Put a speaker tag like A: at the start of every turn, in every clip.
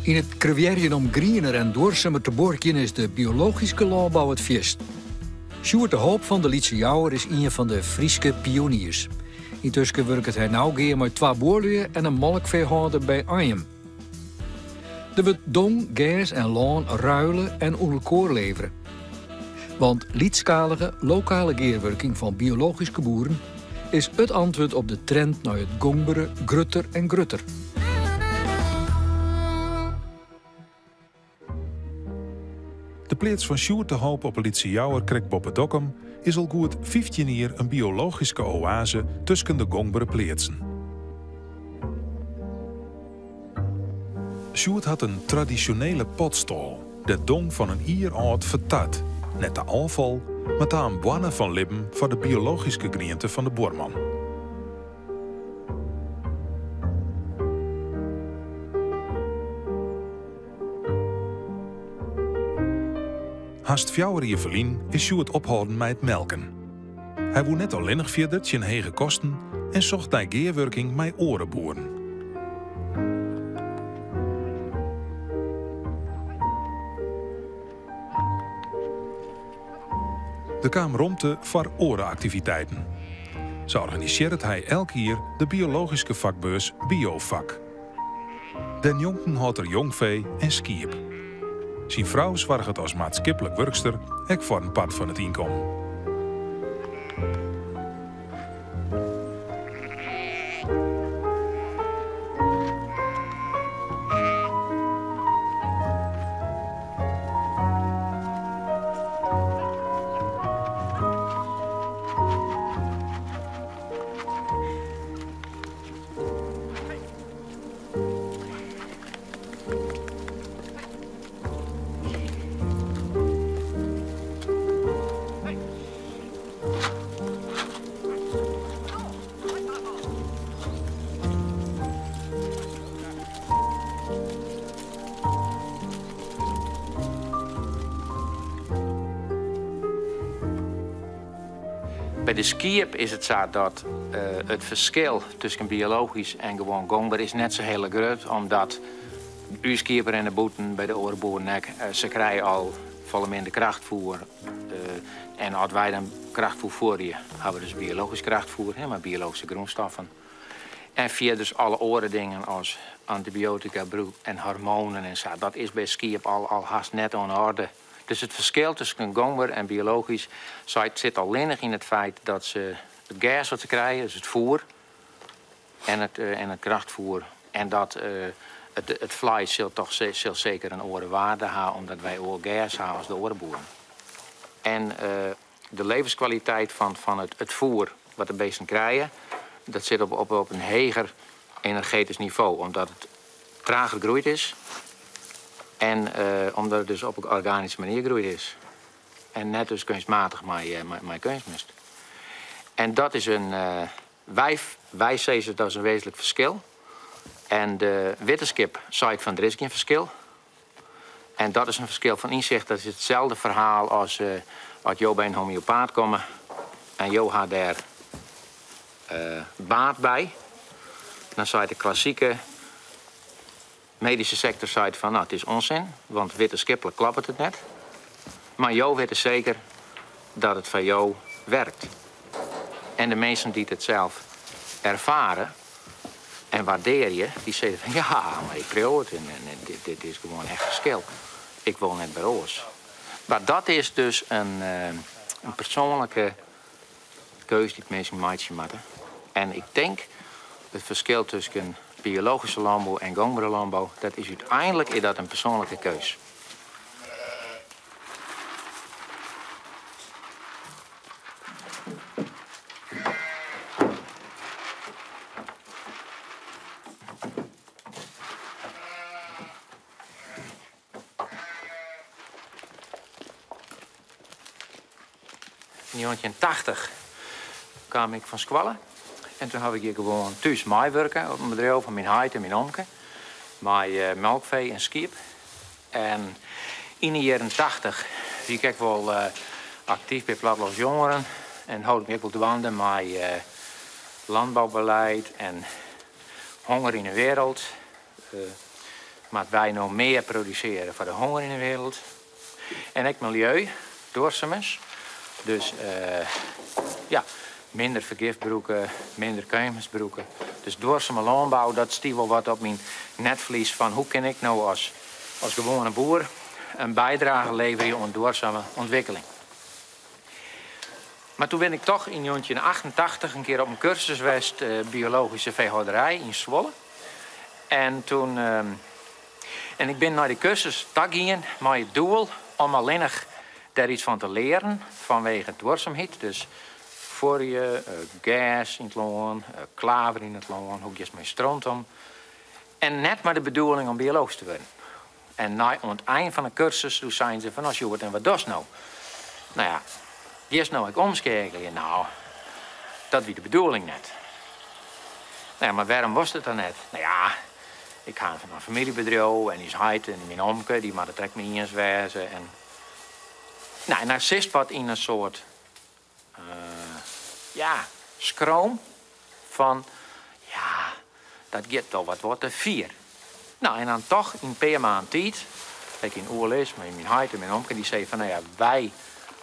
A: Yn it krewearjen om griener en duorsumer te buorkjen is de biologyske lânbou it fierst. Sjoerd de Hoop fan de Lytse Jouwer is ien fan de Fryske pioniers. Yntusken wurket hy nau gear mei twa buorlju en in molkfeehâlder by Anjum. Der wurdt dong, gers en lân ruile en oan elkoar levere. Want lytsskalige, lokale gearwurking fan biologyske boeren is it antwurd op de trend nei it gongbere grutter en grutter.
B: De pleats fan Sjoerd de Hoop op 'e Lytse Jouwer krekt boppe Dokkum is al goed 15 jier in biologyske oaze tusken de gongbere pleatsen. Sjoerd hat in tradisjonele potstâl dêr't dong fan in jier âld fertart, net ta ôffal, mar ta in boarne fan libben foar de biologyske griente fan de buorman. Hast fjouwer jier ferlyn is Sjoerd ophâlden mei it melken. Hy woe net allinnich fierder tsjin hege kosten en socht nei gearwurking mei oare boeren. Der kaam romte foar oare aktiviteiten. Sa organisearret hy elk jier de biologyske fakbeurs Biofak. Dêrnjonken hâldt er jongfee en skiep. Syn frou soarget as maatskiplik wurkster ek foar in part fan it ynkommen.
C: By de skiep is it sa dat it ferskil tusken biologysk en gewoan gongber is net sa hiele grut, omdat ús skiep rinne bûten, by de oare boeren ek. Se krije al folle minder krachtfoer. En as wy dan krachtfoer fuorje, hawwe we dus biologysk krachtfoer, mei biologyske grûnstoffen. En fierders alle oare dingen as antibiotika brûk en hormoanen en sa, dat is by skiep al hast net oan 'e oarder. Dus it ferskil tusken gongber en biologysk sit allinnich yn it feit dat se it gers wat se krije, dus it foer en it, en it krachtfoer, en dat it fleis sil toch sil seker in oare waarde ha, omdat wy oar gers ha as de oare boeren. En de levenskwaliteit fan it foer wat de beesten krije, dat sit op in heger energetysk nivo, omdat it trager groeid is en omdat it dus op in organyske manier groeid is. En net dus keunstmatich mei keunstmest. En dat is in. Wy sizze dat is in wêzentlik ferskil. En de wittenskip seit fan der is gjin ferskil. En dat is in ferskil fan ynsicht. Dat is itselde ferhaal as as jo by in homeopaat komme en jo ha dêr baat by. Dan seit de klassike medyske sektor seit fan no, it is onsin, want wittenskiplik kloppet it net. Mar jo witte seker dat it foar jo werkt. En de minsken dy't it sels erfare en waardearje, dy sizze fan ja, mar ik priuw it en dit is gewoan echt ferskil. Ik wol net wer oars. Mar dat is dus in persoanlike keus dy't minsken meitsje moatte. En ik tink it ferskil tusken biologyske lânbou en gongbere lânbou, dat is úteinlik is dat in persoanlike keus. Yn 1980 kaam ik fan skoalle en toen haw ik hjir gewoan thús meiwurke op in bedriuw fan myn heit en myn omke mei melkfee en skiep. En yn de jierren 80 wie ik ek wol aktyf by Plattelânsjongeren en hold ik my ek wol dwaande mei landbouwbeleid en honger yn de wereld. Moatte wy no mear produsearje foar de honger yn de wereld? En ek miljeu, duorsumens. Dus ja, minder fergif brûke, minder keunstmest brûke. Dus duorsume lânbou, dat stie wol wat op myn netvlies fan hoe kin ik no as, as gewoane boer in bydrage leverje oan duorsume ûntwikkeling. Mar doe bin ik toch yn 1988 in kear op in kursus west biologyske feehâlderij yn Zwolle. En toen en ik bin nei de kursus tagien mei it doel om allinnich dêr iets fan te learen fanwege duorsumheid. Dus fuorje, gers yn it lân, klaver yn it lân, hoe giest mei stront om. En net mei de bedoeling om biologysk te wurden. En nei oan it ein fan de kursus, doe seinen se fan, no Sjoerd, en wat dochst no? No ja, giest no ek omskeakelje? No, dat wie de bedoeling net. No ja, mar wêrom wolst it dan net? No ja, ik ha in famyljebedriuw en ús heit en myn omke, dy moatte it der ek mei iens wêze. En, no, en dan sitst wat yn in soart ja, skroom fan, ja, dat giet toch wat wat te fier. No, en dan toch yn in pear maand tiid, ek yn oerlis mei myn heit en myn omke, dy sei fan, no ja, wy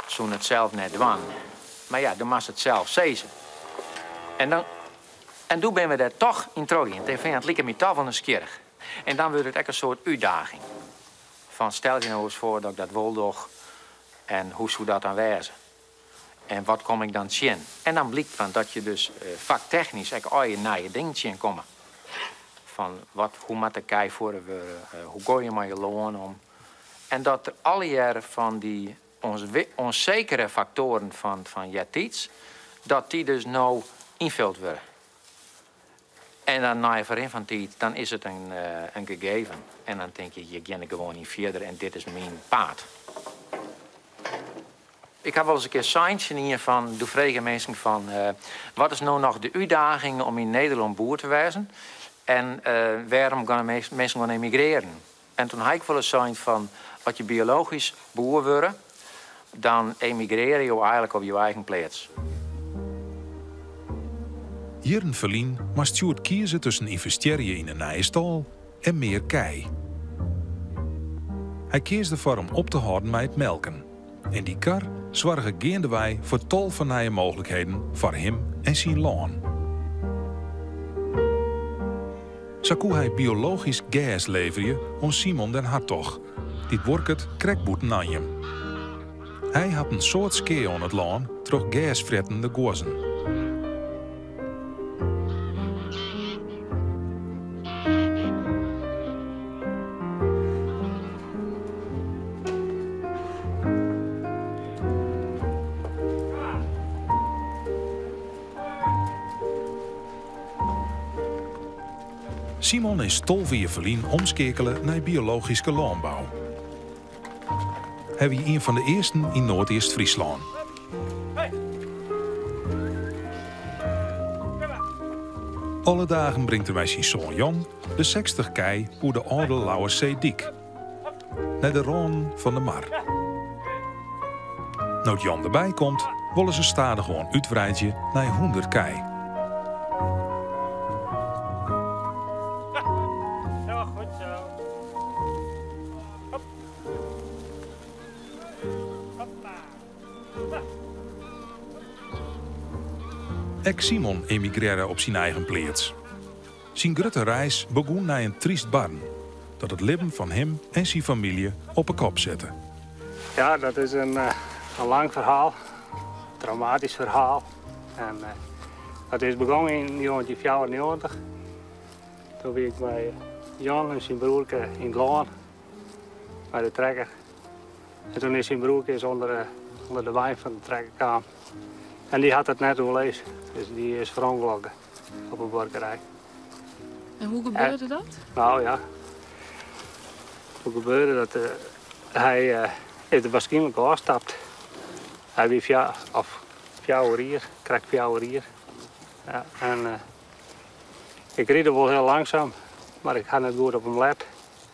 C: soene it sels net dwaan. Mar ja, do moatst it sels sizze. En, dan, en doe binne we dêr toch yn trochgien. Ik fan, ja, it liket my toch wol nijsgjirrich. En dan wurdt it ek in soart útdaging. Fan stel je no ris foar dat ik dat wol doch en hoe soe dat dan wêze? En wat kom ik dan tsjin? En dan blykt fan dat je dus faktechnysk ek allegear nije dingen tsjinkomme. Fan wat, hoe moat de kij fuorre wurde? Hoe gean je mei je lân om? En dat der allegear fan dy ûnsekere faktoaren fan eartiids, dat dy dus no ynfuld wurde. En dan nei ferrin fan tiid, dan is it in gegeven. En dan tink je, je geane gewoan yn fierder en dit is myn paad. Ik ha wolris in kear sein tsjin ien fan, doe fregen minsken fan, wat is no noch de útdaging om yn Nederlân boer te wêzen? En wêrom geane minsken gewoan emigrearen? En toen ha ik wolris sein fan, as je biologysk boer wurde, dan emigrearje jo eigenlik op jo eigen pleats.
B: Jierren ferlyn moast Sjoerd kieze tusken ynvestearje yn in nije stâl en mear kij. Hy keas derfoar om op te hâlden mei it melken. En dy kar soarge geandewei foar tal fan nije mooglikheden foar him en syn lân. Sa koe hy biologysk gers leverje oan Simon den Hartog, dy't buorket krekt bûten Anjum. Hy hat in soad skea oan it lân troch gersfrettende guozzen. Simon is 12 jier ferlyn omskeakele nei biologyske lânbou. Hy wie ien fan de earsten yn Noardeast-Fryslân. Alle dagen bringt er mei syn soan Jan de 60 kij oer de âlde Lauwersseedyk, nei de rânen fan de mar. No't Jan derby komt, wolle se stadichoan útwreidzje nei 100 kij. Ek Simon emigrearre op syn eigen pleats. Syn grutte reis begûn nei in tryst barren dat it libben fan him en syn famylje op 'e kop sette.
D: Ja, dat is in lang ferhaal, traumatysk ferhaal. En dat is begûn yn 1994. Doe wie ik mei Jan en syn broerke yn it lân mei de trekker. En toen is syn broerke is ûnder de wein fan de trekker kaam. En dy hat it net oerleefd, dus dy is ferûngelokke op 'e buorkerij.
E: En hoe gebeurde dat?
D: Nou ja, hoe gebeurde dat? Hy is der waarskynlik ôfstapt. Hy wie of 4 jier, krekt 4 jier. Ja, en ik ried wol hiel langsum, mar ik ha net goed op him let.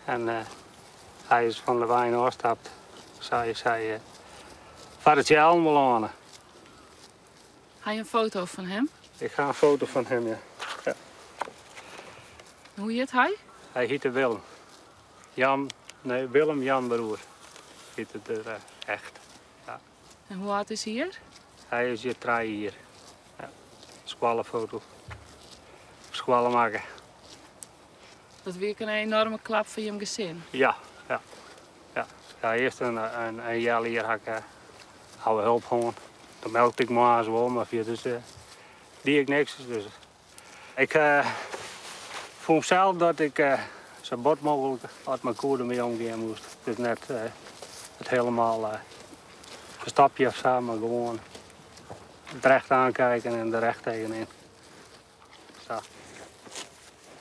D: En hy is fan de wein ôfstapt. Sy sei, foar de tsjellen belâne.
E: Ha je in foto fan him?
D: Ik ha in foto fan him, ja.
E: Hoe hjit hy?
D: Hy hjitte Willem. Jan, nee, Willem Jan Broer hjit it der echt. Ja.
E: En hoe âld is hy hjir?
D: Hy is hjir trije jier. Ja. Skoallefoto. Op skoalle makke.
E: Dat wie ek in enoarme klap foar jim gesin.
D: Ja, ja. Ja, ja earst in, in, in healjier ha ik ha we help hân. Dan melkte ik moarns wol, mar fierders die ik niks. Dus ik fûn sels dat ik sa bot mooglik as mei koe dermei omgean moast. Dus net it hielendal ferstopje of sa, mar gewoan it recht aankijken en der recht tegenin. Sa.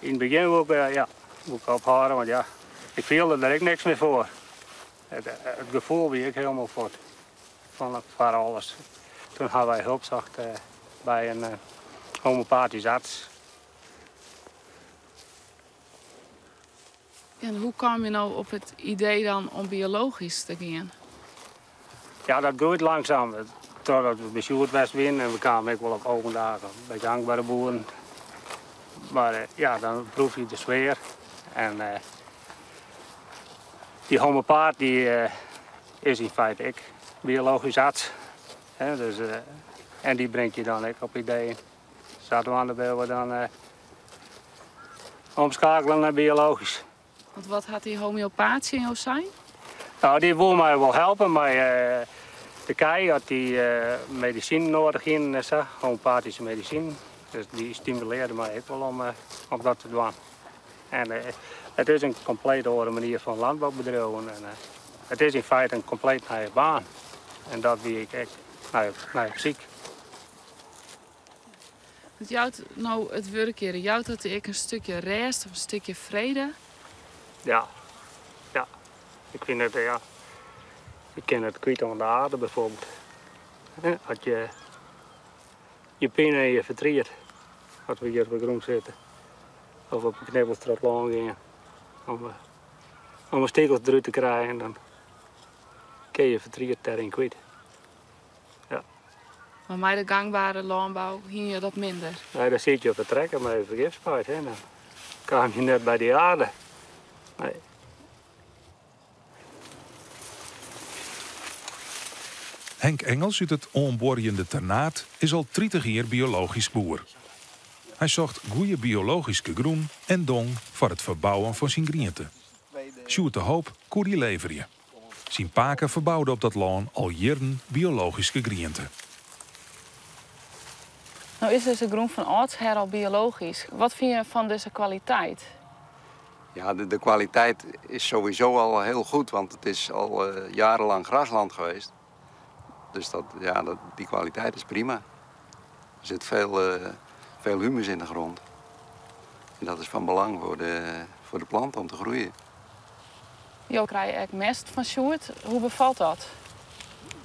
D: Yn it begjin woe ik, ja, woe ik ophâlde, want ja, ik fielde der ek niks mear foar. It, it gefoel wie ek hielendal fuort fan foar alles. Toen ha wy help socht by in homeopatysk arts.
E: En hoe kaam je no op it idee dan om biologysk te gean?
D: Ja, dat groeit langzaam. Trochdat we by Sjoerd west wienen en we kamen ek wol op open dagen by gangbere boeren. Mar ja, dan proef je de sfear. En dy homeopaat dy is yn feite ek biologysk arts. Hè, dus, en dy bringt je dan ek op ideeën. Sadwaande binne we dan omskeakele nei biologysk.
E: Want wat hat dy homeopaat tsjin jo sein?
D: No, dy woe my wol helpe mei de kij, as dy medisinen nedich hienen en sa, homeopatyske medisinen. Dus dy stimulearde my ek wol om dat te dwaan. En it is in kompleet oare manier fan lânboubedriuwen. En it is yn feite in kompleet nije baan. En dat wie ik ek nei op syk.
E: It jout no it wurk hjir, jout dat ek in stikje rêst of in stikje frede?
D: Ja, ja. Ik fyn it, ja. Je kinne it kwyt oan de aarde byfoarbyld. As je je pine en je fertriet, as we hjir op de grûn sitte of op de knibbels troch it lân gean om 'e stikels derút te krijen, dan kinne je fertriet dêryn kwyt. Ja.
E: Mar mei de gangbere lânbou hiene je dat minder?
D: Nee, dan siet je op de trekker mei de fergifspuit. Hè. Dan kaam je net by dy aarde. Nee.
B: Henk Engels út it oanbuorjende Ternaard is al 30 jier biologysk boer. Hy socht goede biologyske grûn en dong foar it ferbouwen fan syn griente. Sjoerd de Hoop koe dy leverje. Syn pake ferboude op dat lân al jierren biologyske griente.
E: No is dizze grûn fan âldsher al biologysk. Wat fine je fan dizze kwaliteit?
F: Ja, de kwaliteit is sowieso al heel goed, want het is al jarenlang grasland geweest. Dus dat, ja, die kwaliteit is prima. Er zit veel humus in de grond. En dat is van belang voor de plant om te groeien.
E: Jo krije ek mest fan Sjoerd. Hoe befalt dat?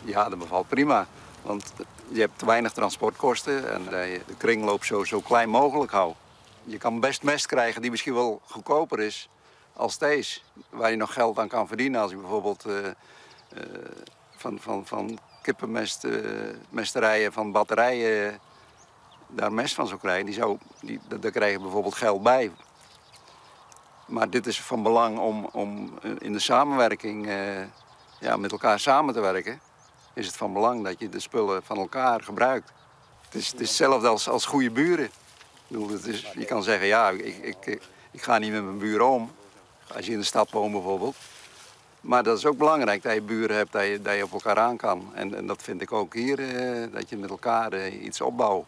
F: Ja, dat bevalt prima. Want je hebt te weinig transportkosten en de kringloop zo klein mogelijk houden. Je kan best mest krijgen die misschien wel goedkoper is als deze. Waar je nog geld aan kan verdienen als je bijvoorbeeld van kippenmesterijen, van batterijen daar mest van zou krijgen. Daar krijg je bijvoorbeeld geld bij. Maar dit is van belang om in de samenwerking, ja, met elkaar samen te werken. Is het van belang dat je de spullen van elkaar gebruikt. Het is hetzelfde als goede buren. Je kan zeggen, ja, ik ga niet met mijn buren om. Als je in de stad woont bijvoorbeeld. Maar dat is ook belangrijk, dat je buren hebt, dat je op elkaar aan kan. En dat vind ik ook hier, dat je met elkaar iets opbouwt.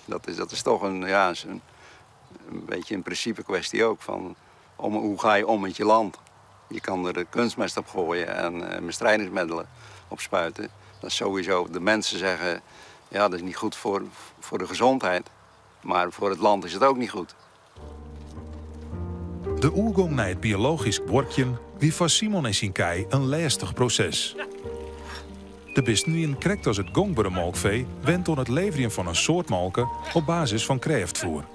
F: Dat is toch een beetje een principe kwestie ook. Van, hoe ga je om met je land? Je kan er kunstmest op gooien en bestrijdingsmiddelen op spuiten. Dat is sowieso, de mensen zeggen, ja, dat is niet goed voor de gezondheid. Maar voor het land is het ook niet goed.
B: De oergong nei it biologysk buorkjen wie foar Simon en syn kij in lêstich proses. De bisten wienen krekt as it gongbere molkfee wend oan it leverjen fan in soad molke op basis fan krêftfoer.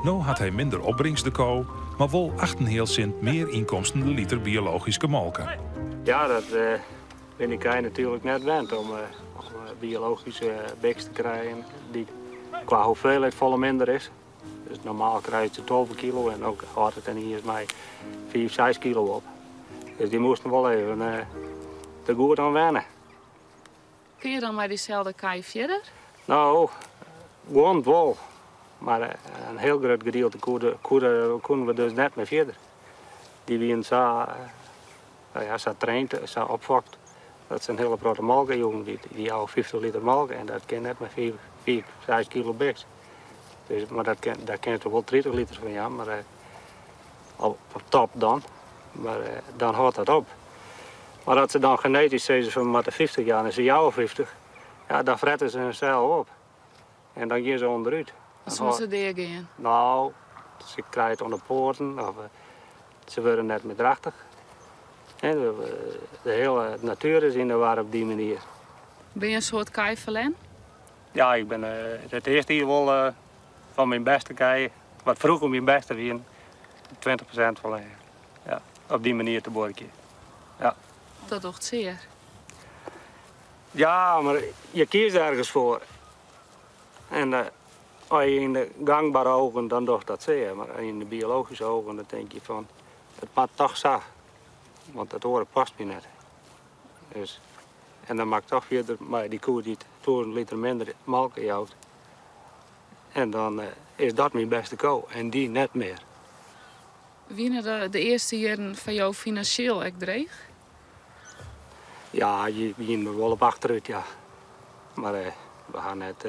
B: No hat hy minder opbringst de ko, mar wol 8,5 sint mear ynkomsten de liter biologyske molke.
D: Ja, dat bin ik kij natuerlik net wend om biologyske biks te krijen die qua hoeveelheid folle minder is. Dus normaal krije se 12 kilo en no hâldt it yniens mei 5, 6 kilo op. Dus dy moasten wol even der goed oan wenne.
E: Kinne je dan mei dyselde kij fierder?
D: No, guon wol. Mar in hiel grut gedielte koene we dus net mear fierder. Dy wienen sa, no ja, sa traind, sa opfokt, dat se in hiele protte molke joegen. Dy jouwe 50 liter molke en dat kin net mei 5, 6 kilo bist. Dus, mar dat kin, dêr kinst der wol 30 liter fan jaan, mar op top dan. Mar dan hâldt dat op. Mar as se dan genetysk sizze fan we moatte 50 jaan en se jouwe 50, ja, dan frette se hunsels op. En dan gean se ûnderút.
E: Dan soene se dea gean?
D: No, se krije it oan de poaten of se wurde net mear drachtich. De hiele natuer is yn de war op dy manier.
E: Binne je in soad kij ferlern?
D: Ja, ik bin it earste jier wol fan myn bêste kij, wat froeger myn bêste wienen, 20% ferlern. Ja, op dy manier te buorkjen. Ja.
E: Dat docht sear.
D: Ja, mar je kieze ergens foar. En as je yn de gangbare ogen, dan docht dat sear. Mar yn de biologyske ogen, dan tink je fan, it moat toch sa. Want it oare past my net. Dus, en dan moat ik toch fierder mei dy koe dy't 1000 liter minder molke jout. En dan is dat myn bêste ko en dy net mear.
E: Wiene de earste jierren foar jo finansjeel ek dreech?
D: Ja, je wiene der wol op achterút, ja. Mar we ha net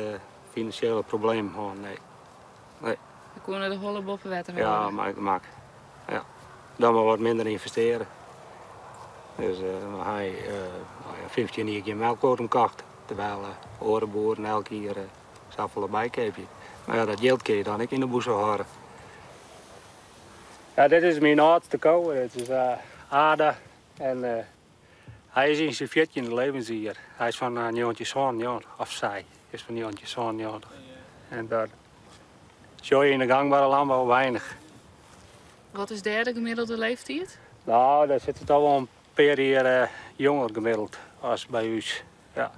D: finansjele problemen hân, nee. Nee.
E: Je koene de holle boppe wetter hâlde?
D: Ja, mei gemak. Ja. Dan mar wat minder ynvestearje. Dus we ha 15 jier gjin melkkwotum kocht, terwyl oare boeren elk jier safolle bykeapje. Mar ja, dat jild kinne je dan ek yn de bûse hâlde. Ja, dit is myn âldste ko, dit is Ada. En hy is yn syn fjirtjinde levensjier. Hy is fan 1997, of sy is fan 1997. En dat sjoch je yn de gangbare lânbou weinich.
E: Wat is dêr de gemiddelde leeftiid?
D: No, dêr sit it al wol in pear jier jonger gemiddeld as by ús. Ja.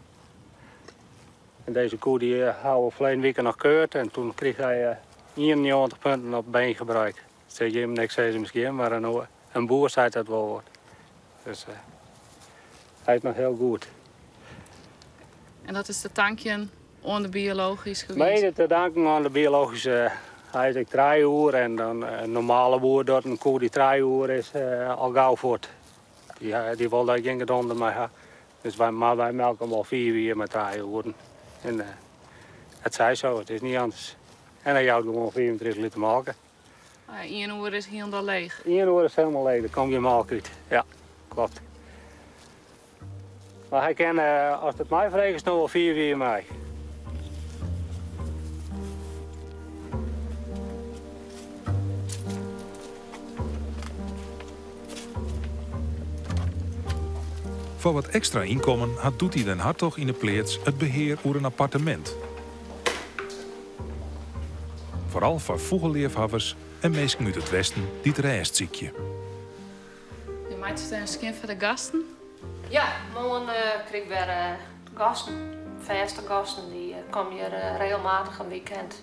D: En dizze koe dy ha we ferleden wike noch keurd en toen krige hy 91 punten op beengebruik. Dat sil jim niks sizze miskien, mar in boer seit dat wol wat. Dus hy is noch hiel goed.
E: En dat is te tankjen oan de biologyske wize?
D: Mede te danken oan de biologyske. Hy is ek trije oer en dan in normale boer dat in koe dy't trije oer is al gau fuort. Dy wol dêr gjin gedonder mei ha. Dus wy, mar wy melke him al 5 jier mei trije oeren. En it sei so, it is niet anders. En hy jout gewoan 35 liter molke.
E: Ah, ien oer is hielendal leech?
D: Ien oer is hielendal leech, der komt gjin molke út. Ja, kloppet. Mar hy kin, as it my fregest, noch wol 5 jier mei.
B: Foar wat ekstra ynkommen hat Doetie den Hartog yn 'e pleats it behear oer in appartemint. Foaral foar fûgelleafhawwers en minsken út it Westen dy't rêst sykje.
E: Je meitsje it skjin foar de gasten?
G: Ja, moarn krij ik wer gasten. Fêste gasten, dy komme hjir regelmatich in weekend.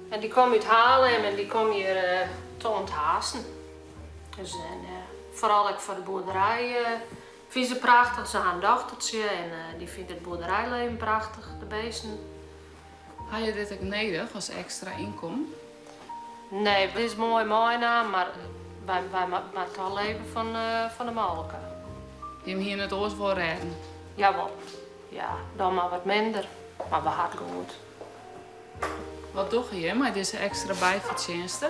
G: En dy komme út Haarlem en dy komme hjir te ûnthaasten. Dus en foaral ek foar de boerderij fine se prachtich. Se ha in dochtertsje en dy fynt it boerderijleven prachtich, de beesten.
E: Ha je dit ek nedich as ekstra ynkommen?
G: Nee, it is moai meinaam, mar wy moatte al leve fan de molke.
E: Jim hiene it oars wol rêden?
G: Jawol, ja, dan mar wat minder, mar we ha it goed.
E: Wat dogge jim mei dizze ekstra byfertsjinste?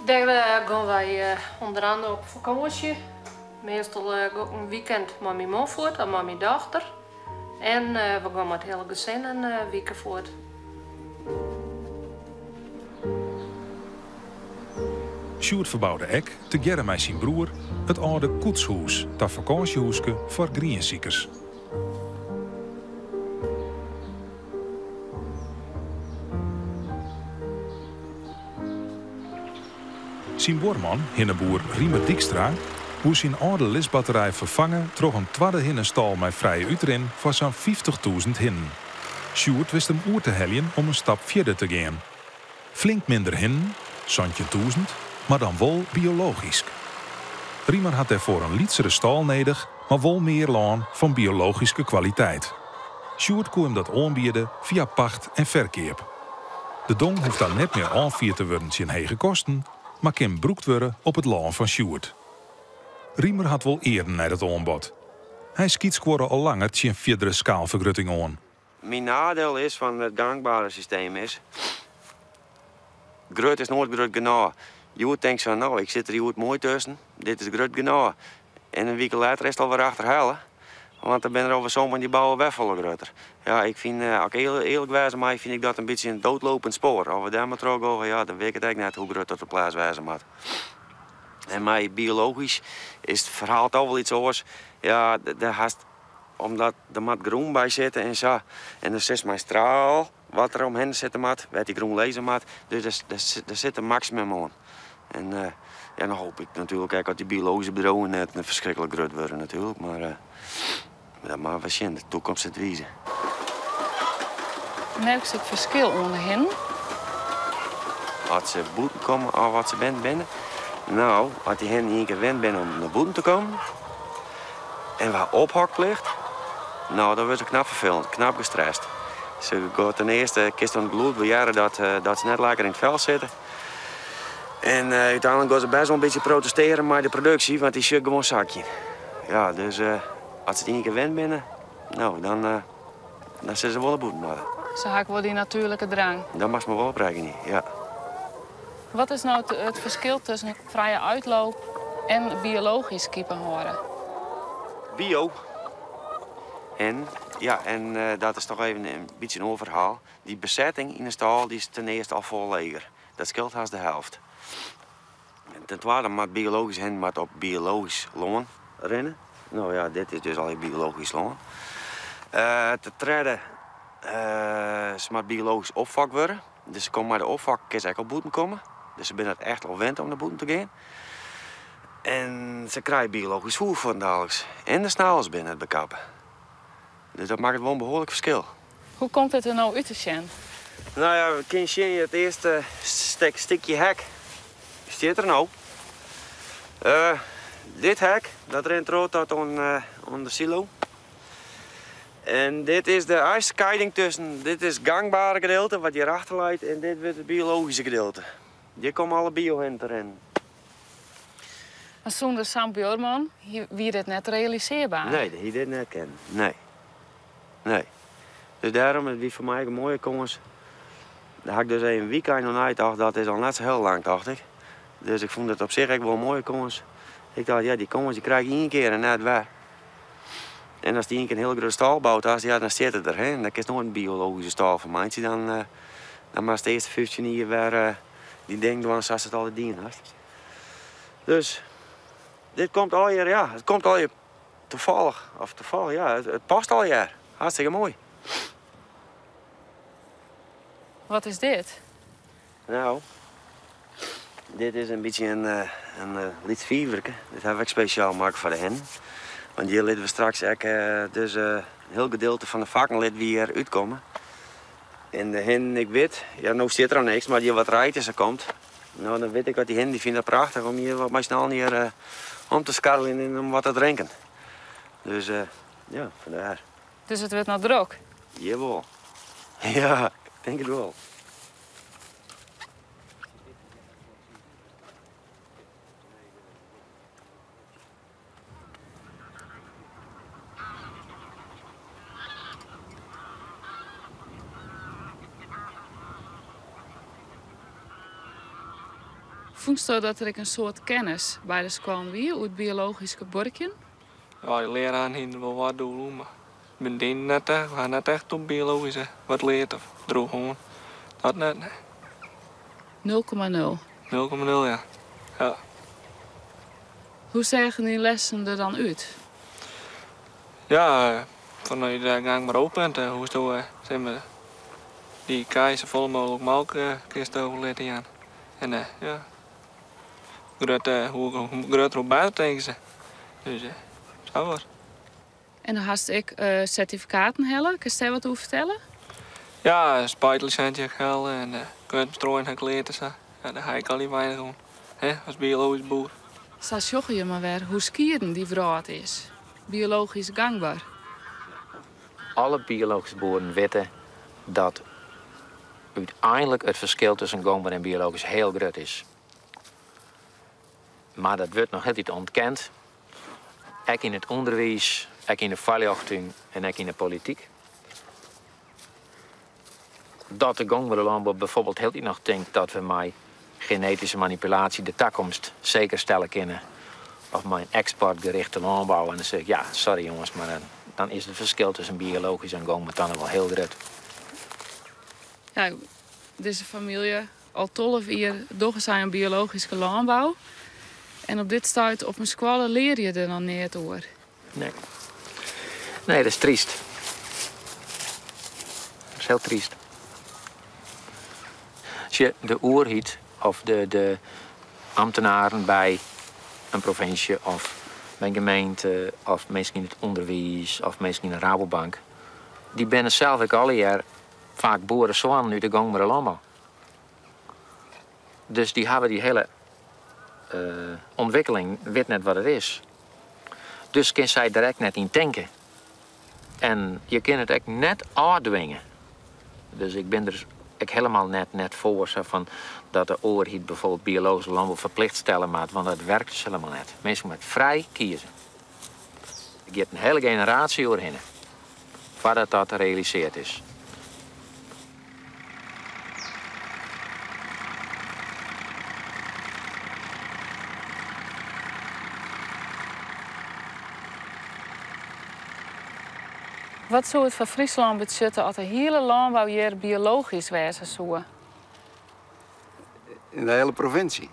G: Dêr gean wy ûnder oare op fakânsje. Meastal gean ik in weekend mei myn man fuort of mei myn dochter. En we gean mei it hiele gesin in wike fuort.
B: Sjoerd ferboude ek, tegearre mei syn broer, it âlde koetshûs ta fakânsjehûske foar griensikers. Syn buorman, hinneboer Riemer Dykstra, woe syn âlde lisbatterij ferfange troch in twadde hinnestâl mei frije útrin foar sa'n 50.000 hinnen. Sjoerd wist him oer te heljen om in stap fierder te gean. Flink minder hinnen, 17.000, mar dan wol biologysk. Riemer hat dêrfoar in lytsere stâl nedich, mar wol mear lân fan biologyske kwaliteit. Sjoerd koe him dat oanbiede fia pacht en ferkeap. De dong hoecht dan net mear ôffierd te wurden tsjin hege kosten, mar kin brûkt wurde op it lân fan Sjoerd. Riemer hat wol earen nei dat oanbod. Hy skytskuorre al langer tsjin fierdere skaalfergrutting oan.
H: Myn nadeel is fan it gangbare systeem is, grut is noait grut genôch. Hjoed tink se, no, ik sit der hjoed moai tusken, dit is grut genôch. En in wike letter is it alwer achterhelle, want dan binne der alwer sommigen dy bouwe wer folle grutter. Ja, ik fyn, as ik earlik wêze mei, fyn ik dat in bytsje in doodlopend spoar. As we dêr mar trochgean, ja, dan wit ik it ek net hoe grut dat de pleats wêze moat. En mei biologysk is it ferhaal toch wol iets oars. Ja, dêr hast Omdat der moat grûn by sitte en sa. En dan sitst mei straal wat der omhinne sitte moat, wêr't dy grûn lizze moat. Dus der sit in maksimum oan. En ja, dan hoop ik natuerlik ek dat dy biologyske bedriuwen net ferskriklik grut wurde natuerlik. Mar dat moatte we sjen, de toekomst sil it wize.
E: Merkst it ferskil oan de hinnen?
H: As se bûten komme of as se wend binne. No, as dy hinnen ien kear wend binne om nei bûten te kommen en we ha ophokplicht, no dan wurde se knap ferfelend, knap gestrest. Se gaat ten earste kinst oan it gelûd wol hearre dat, dat se net lekker yn it fel sitte. En úteinlik gaan se bêst wol in bytsje protestearjen mei de produksje, want dy sjocht gewoan sakjen. Ja, dus as se it ien kear wend binne, no, dan, dan sille se wol nei bûten moatte.
E: Se ha ek wol dy natuerlike drang.
H: Dêr moatst mar wol op rekkenje, ja.
E: Wat is no it ferskil tusken frije uitloop en biologysk skippen hâlde?
H: Bio. En, ja, en dat is toch even in bytsje in oar ferhaal. Dy besetting yn 'e stâl dy is ten earste al folle leger. Dat skeelt hast de helft. En ten twadde moat biologysk hin moat op biologysk lân rinne. No ja, dit is dus al biologysk lân. Ten tredde, se moat biologysk opfokt wurde. Dus se komme mei de opfok, kinne se ek al bûten komme. Dus se binne echt al wend om nei bûten te gean. En se krije biologysk foer fuortendaliks. En de snavels binne net bekappe. Dus dat makket wol in behoarlik ferskil.
E: Hoe komt it der no út te sjen?
H: No ja, we kinne sjen, it earste stikje hek stiet der no. Dit hek, dat rint troch tot oan de silo. En dit is de skieding tusken, dit is it gangbare gedeelte wat hjir achter leit en dit wurdt it biologyske gedeelte. Hjir komme alle biohinnen te rinnen.
E: Mar sûnder sa'n buorman wie dit net realisearber?
H: Nee, dat hie dit net kinnen. Nee. Nee. Dus dêrom, it wie foar my ek in moaie kâns. Dêr ha ik dus even in wykein oer neitocht. Dat is al net sa hiel lang, tocht ik. Dus ik fûn it op sich ek wol in moaie kâns. Ik tocht, ja, dy kâns dy krij ik ien kear en net wer. En ast ien kear in hiele grutte stâl boud hast, ja, dan stiet it der. Hè? En dan kinst noait in biologyske stâl fan meitsje. Dan, dan moatst de earste 15 jier wer dyn ding dwaan sa't it altyd dien hast. Dus dit komt allegear, ja, it komt allegear tafallich. Of tafallich, ja, it past allegear. Hartstikke moai.
E: Wat is dit?
H: No, dit is in bytsje in lyts fiverke. Dit ha ik spesjaal makke foar de hinnen. Want hjir litte we straks ek dus in hiel gedeelte fan de fakken litte we hjir útkomme. En de hinnen, ik wit, ja, no stiet der al niks, mar hjir wat reid is, komt. No, dan wit ik wat dy hinnen, dy fine dat prachtich om hjir wat mei syn allen hjir om te skarreljen en om wat te drinken. Dus ja, fandêr.
E: Dus it wurdt noch drok?
H: Jawol. Ja, ik tink it wol.
E: Fûnsto dat der ek in soad kennis by de skoallen wie oer it biologyske buorkjen?
I: Ja, de leararen hiene der wol wat doel oer, mar bin dyn net echt, we ha net echt op biologyske wat leard of droech oan. Dat net, nee.
E: 0,0.
I: 0,0, ja. Ja.
E: Hoe seagen dyn lessen der dan út?
I: Ja, fanút de gangber oogpunt, hoesto zeg maar, dy kij safolle mooglik molk kinst litte jaan. En ja, grut, hoe grutter hoe better, tinke se. Dus sa wat.
E: En dan hast ek sertifikaten helle. Kinst dêr wat oer fertelle?
I: Ja, spuitlisintie ha ik helle en kunstbestrooien ha ik leard en sa. Ja, dêr ha ik al weinich oan, hè, as biologysk boer.
E: Sa sjogge je mar wer hoe skieden dy wrâld is. Biologysk gangber.
C: Alle biologyske boeren witte dat úteinlik it ferskil tusken gongber en biologysk hiel grut is. Mar dat wurdt noch hieltyd ûntkend, ek yn it ûnderwiis, ek yn de foarljochting en ek yn de polityk. Dat de gongbere lânbou bijvoorbeeld hieltyd noch tinkt dat we mei genetyske manipulaasje de takomst seker stelle kinne. Of mei in eksportgerichte lânbou. En dan sis ik, ja, sorry jonges, mar dan is it ferskil tusken biologysk en gongber dan wol hiel grut.
E: Ja, dizze famylje, al 12 jier dogge sy oan biologyske lânbou. En op dit stuit op in skoalle leare je der noch neat oer.
C: Nee. Nee, dat is tryst. Dat is hiel tryst. Sjoch, de oerheid of de amtenaren by in provinsje of by in gemeente of minsken yn it ûnderwiis of minsken yn de Rabobank, dy binne sels ek allegear faak boeresoannen út de gongbere lânbou. Dus dy hawwe dy hiele ûntwikkeling wit net wat it is. Dus kin sy der ek net yn tinke. En je kinne it ek net ôftwinge. Dus ik bin der ek hielendal net foar sa fan dat de oerheid bijvoorbeeld biologyske lânbou ferplicht stelle moat, want dat wurket dus hielendal net. Minsken moatte frij kieze. Der giet in hiele generaasje oerhinne foardat dat realisearre is.
E: Wat soe it foar Fryslân betsjutte as de hiele lânbou hjir biologysk wêze soe?
F: In de hiele provinsje?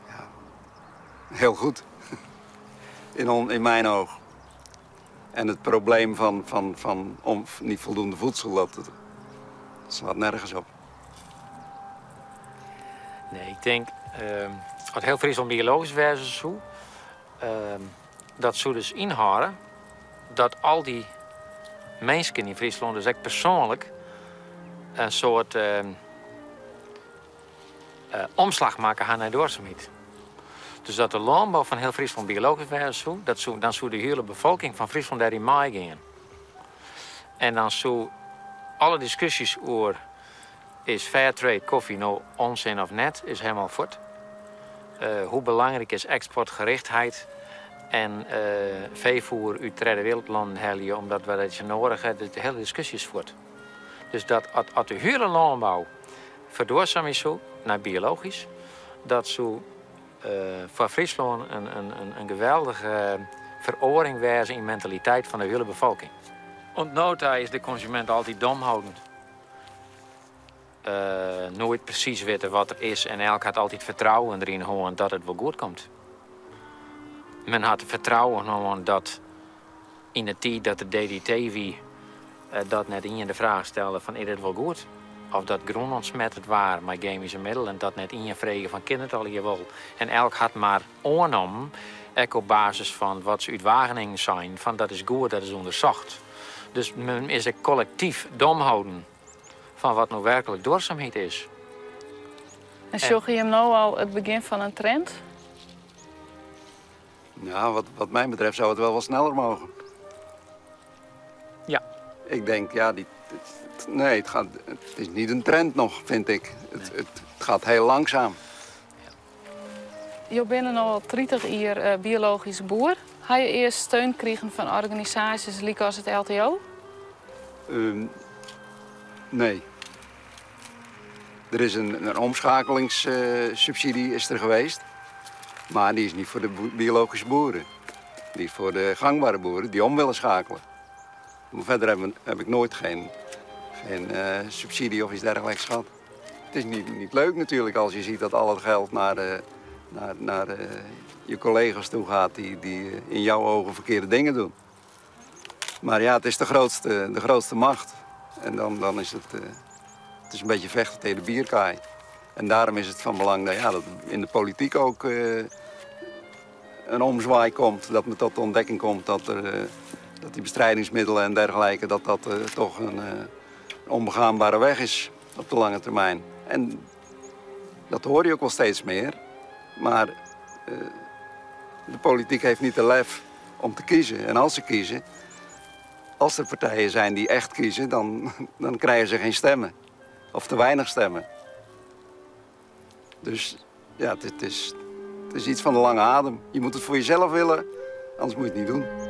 F: Ja, hiel goed. In mijn oog. En het probleem van om niet voldoende voedsel, dat slaat nergens op.
C: Nee, ik tink, as hiel Fryslân biologysk wêze soe, dat soe dus ynhâlde dat al dy minsken yn Fryslân, dus ek persoanlik, in soart omslach makke ha nei duorsumheid. Dus dat de lânbou fan hiel Fryslân biologysk wêze soe, dan soe de hiele befolking fan Fryslân dêryn meigean. En dan soe alle diskusjes oer is fairtrade kofje no onsin of net, is hielendal fuort. Hoe belangryk is eksportgerichtheid en feefoer út tredde wereldlannen helje omdat we dat nedich hawwe, de hiele diskusje is fuort. Dus dat as de hiele lânbou ferduorsumje soe nei biologysk, dat soe foar Fryslân in geweldige feroaring wêze yn mentaliteit fan de hiele befolking. Oant no ta is de konsumint altyd dom holden. Noait presys witte wat der is en elk hat altyd fertrouwen deryn hân dat it wol goed komt. Men hat fertrouwen hân dat yn de tiid dat de DDT wie, dat net ien de fraach stelde fan is dit wol goed? Of dat grûn ûntsmettet waard mei gemyske middelen, dat net ien frege fan kin it allegear wol? En elk hat mar oannommen, ek op basis fan wat se út Wageningen seinen, fan dat is goed, dat is ûndersocht. Dus men is ek kollektyf dom holden fan wat no werklik duorsumheid is.
E: En sjogge jim no al it begjin fan in trend?
F: Ja, wat mij betreft zou het wel wat sneller mogen.
C: Ja.
F: Ik denk, ja, die, het, nee, het, gaat, het is niet een trend nog, vind ik. Het gaat heel langzaam.
E: Jo binne no al 30 jier biologysk boer. Ha je earst steun krigen fan organisaasjes lykas it LTO?
F: Nee. Der is in omschakelingssubsidie is der geweest. Maar die is niet voor de biologische boeren. Die is voor de gangbare boeren die om willen schakelen. Maar verder heb ik nooit geen subsidie of iets dergelijks gehad. Het is niet leuk natuurlijk als je ziet dat al het geld naar je collega's toe gaat die in jouw ogen verkeerde dingen doen. Maar ja, het is de grootste macht. En dan is het is een beetje vechten tegen de bierkaai. En daarom is het van belang dat in de politiek ook een omzwaai komt. Dat men tot de ontdekking komt dat die bestrijdingsmiddelen en dergelijke, dat dat toch onbegaanbare weg is op de lange termijn. En dat hoor je ook wel steeds meer. Maar de politiek heeft niet de lef om te kiezen. En als ze kiezen, als er partijen zijn die echt kiezen, dan krijgen ze geen stemmen. Of te weinig stemmen. Dus ja, het is iets van de lange adem. Je moet het voor jezelf willen, anders moet je het niet doen.